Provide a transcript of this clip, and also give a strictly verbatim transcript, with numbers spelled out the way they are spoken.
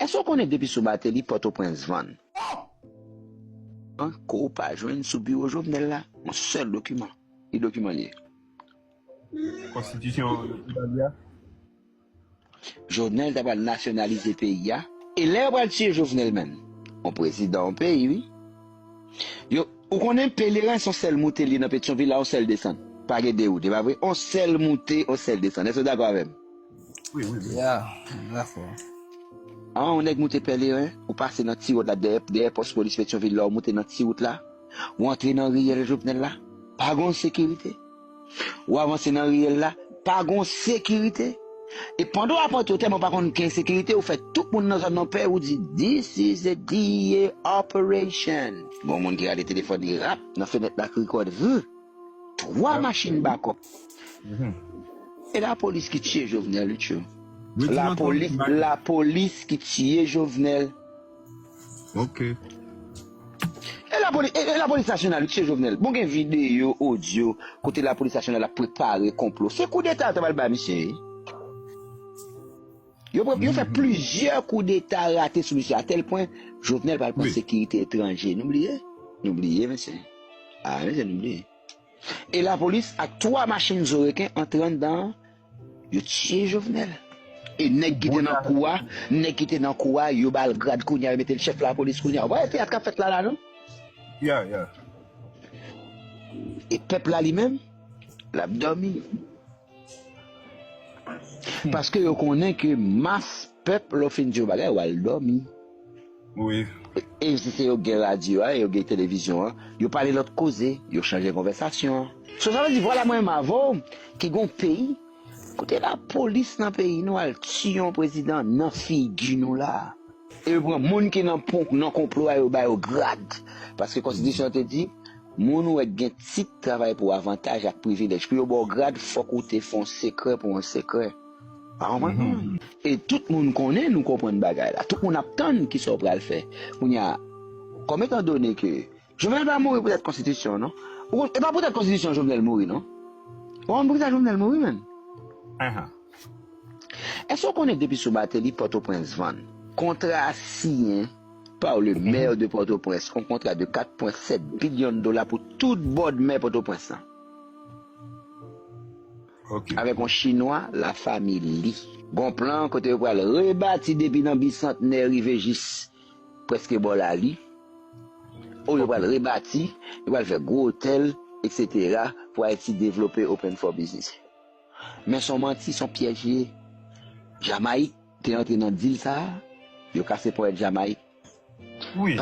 Èske w konnen depi sou Martelly, Pòtoprens vann? An, ke w pa jwenn sou biwo Jovenel la, yon sèl dokiman. Ki dokiman li ye? Konstitisyon Itali a? Jovenel ta pral nasyonalize peyi a. E lè yo pral tiye Jovenel menm, yon prezidan yon peyi, wi. Yo, ou konnen Pelerin se yon sèl moute li nan Petyonvil la, yon sèl desann. Pa gen de wout, e pa vre? Yon sèl moute, yon sèl desann. Èske w dakò avè m? Wi, wi, wi. Ya, m dakò. An, yon nèg moute Pelerin, ou pase nan ti wout la, dèyè, dèyè pòs polis Petyonvil la, ou moute nan ti wout la, ou antre nan riyèl Jovenel la, pa gon sekirite. Ou avanse nan riyèl la, pa gon sekirite. E pandan w ap antre, ou tèlman pa konn gen sekirite, ou fè tout moun nan zòn nan pè, ou di, "This is a D E A operation." Gon moun ki rale telefòn li rap nan fenèt la, ki rekòd, vou. Twa machin bakòp. E lapolis ki tiye Jovenel, wi, tyo. Lapolis, lapolis ki tiye Jovenel. Ok. E lapolis, e, e lapolis nasyonal, wi, tiye Jovenel. Bon, gen videyo, odyo, kote lapolis nasyonal ap prepare konplo. Se koudeta yo ta pral bay misye, wi. Yo, pre- yo fè plizyè koudeta rate sou misye, atèl pwen Jovenel pral pran sekirite etranje. Nou bliye? Nou bliye, mesye. A, mesye, nou bliye. E lapolis ak twa machin zo reken antre anndan an, yo tiye Jovenel. E nèg ki te nan kou a, nèg ki te nan kou a, yo ba l grad kounye a, yo mete l chèf lapolis kounye a. Ou pa wè teyat k ap fèt la, la, non? Ya, ya. E pèp la li menm, l ap dòmi. Paske yo konnen ke mas pèp, lè w fin di yon bagay, w al dòmi. Wi. E si se yo gen radyo a, yo gen televizyon an, yo pale lòt koze, yo chanje konvèsasyon an. So, sa vle di, vwala mwen menm avè w, ki gon peyi, kote lapolis nan peyi nou al tiye yon prezidan nan figi nou la. E yo pran moun ki nan pon- nan konplo a, yo ba yo grad. Paske konstitisyon an te di, moun ou wè k gen tit travay pou avantaj ak privilèj. Pou yo ba w grad, fòk ou te fè yon sekrè pou yon sekrè. Pa konprann? E tout moun konnen, nou konprann bagay la. Tout moun ap tann kisa w pral fè. Kounye a, kòm etan done ke Jovenel pa mouri poutèt konstitisyon, non? Ou konn- e pa poutèt konstitisyon Jovenel mouri, non? Ou konn poukisa Jovenel mouri, menm? Èske w konnen depi sou Martelly, Pòtoprens vann? Kontra siyen par le maire de Port-au-Prince, yon kontra de kat pwen sèt bilyon dola pou tout bòdmè Pòtoprens lan. Ok. Avèk yon chinwa, lafanmi Li. Gon plan kote yo pral rebati depi nan Bisantnè rive jis prèske bò Lali. Ou yo pral rebati, yo pral fè gwo otèl, et cetera, pou Ayiti devlope open for business. Men se yon manti, se yon pyèj li ye. Jamayik te antre nan dil sa a, yo kase ponyèt Jamayik. Wi.